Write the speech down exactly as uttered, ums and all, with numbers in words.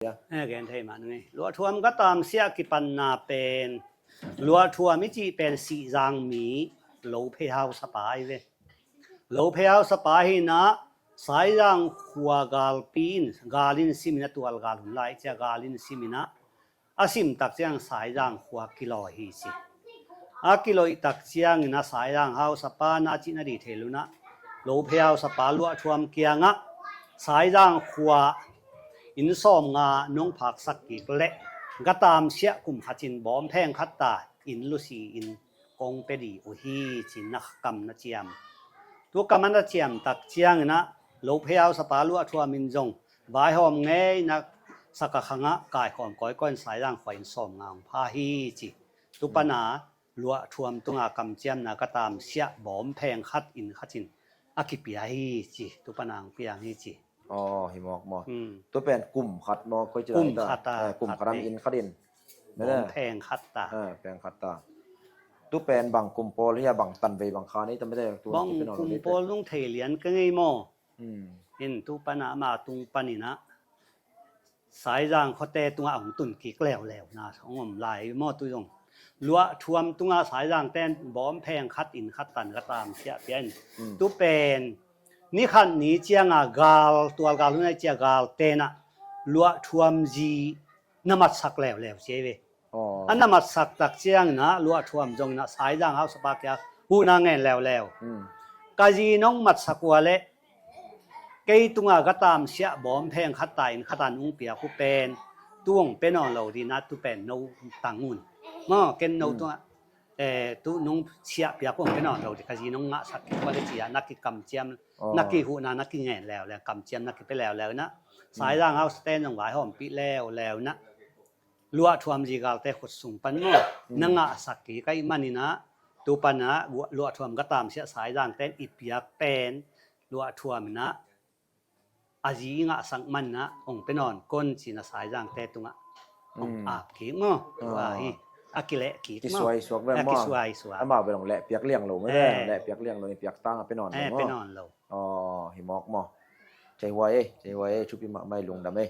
Eh, gen thei mah nang ei. Luahthuam gatam siah kipanna pen, luahthuam i cih pen Sihzang mi Lophei hausapa ahi ve. Lophei hausapa hi inah, Saizang khua galpi in, gal in sim inah, tual gal hun lai cia gal in sim inah, a sim tak ciang Saizang khua kilawi hi ci. A kilawi tak ciangin a Saizang hausapa na a cihna di thei lo inah, Lophei hausapa Luahthuam kiangah Saizang khua inn sawmnga nong phaksak kik leh gatam siah kum khat in bawm pheng khat ta, inn lusi in kong pia di uh hi ci-in na kam na ciam. Tu kam a na ciam tak ciangin ah Lophei hausapa Luahthuam in zong vaihawm ngei na sak a khangah kaikhawm kawikawi in Saizang khua inn sawmnga hong pha hi ci. Tu pan a Luahthuam tunga kamciamna gatam siah bawm pheng khat inn khat in a kipia hi ci. Tu pan a hong piang hi ci. Aw, hi mawk maw. Hmm. Tu pen kum khat maw, koi ci lai ta? Kum khat a, eh, kum khat a, inn khat in. Bawm pheng khat ta. Eh, pheng khat ta. Tu pen bang kum pawl hi a, bang tanvei bang kha nei ta mete? Bang kum pawl nung thei lian ka ngei maw. Hmm. In tu pan a ama tung panin ah Saizang khuate tungah hong tun kik leuleu na hong om lai maw tu zong. Luahthuam tungah Saizang ten bawm pheng khat inn khat tan gatam siah pia in. Hmm. Tu pen ni khat ni cianga gal, tual gal hun ai cia gal tenah Luahthuam zi na matsak leuleu ci ei ve. Aw. A na matsak tak ciangin ah Luahthuam zongin ah Saizang hausapa kiang huhna ngen leuleu. Hmm. Ka zi nong matsak uh a leh kei tunga gatam siah bawm pheng khat ta inn khat a nung piak uh pen tu hong pia nawn lo ding a, tu pen no tang un. Maw, ken no tungah, eh, tu nung siah piak uh hong pia nawn lo ding, ka zi nong ngahsak kik uh a leh ci-a na kikamciam, na kihuhna na kingen leuleu, kamciam na kipia leuleu inah Saizang hausa ten zong vaihawmpih leuleu inah Luahthuam zi galte khut sung pan maw na ngahsak kik ahih manin ah tu pan a Luahthuam gatam siah Saizang ten i piak pen Luahthuam inah a zi i ngahsak manin ah hong pia nawn kon ci-in a Saizangte tungah hong ap kik maw. Tua hi a kileh kik maw. Kisuai suak ve maw. Kisuai suak. Amau bel hong leh piak liang lo maw. Eh. Leh piak liang lo, i piak tang a pia nawn lo maw. Pia nawn lo. Aw, hi mawk maw. Cei huai ei, cei huai ei, thupi mahmah ei, lungdam ei.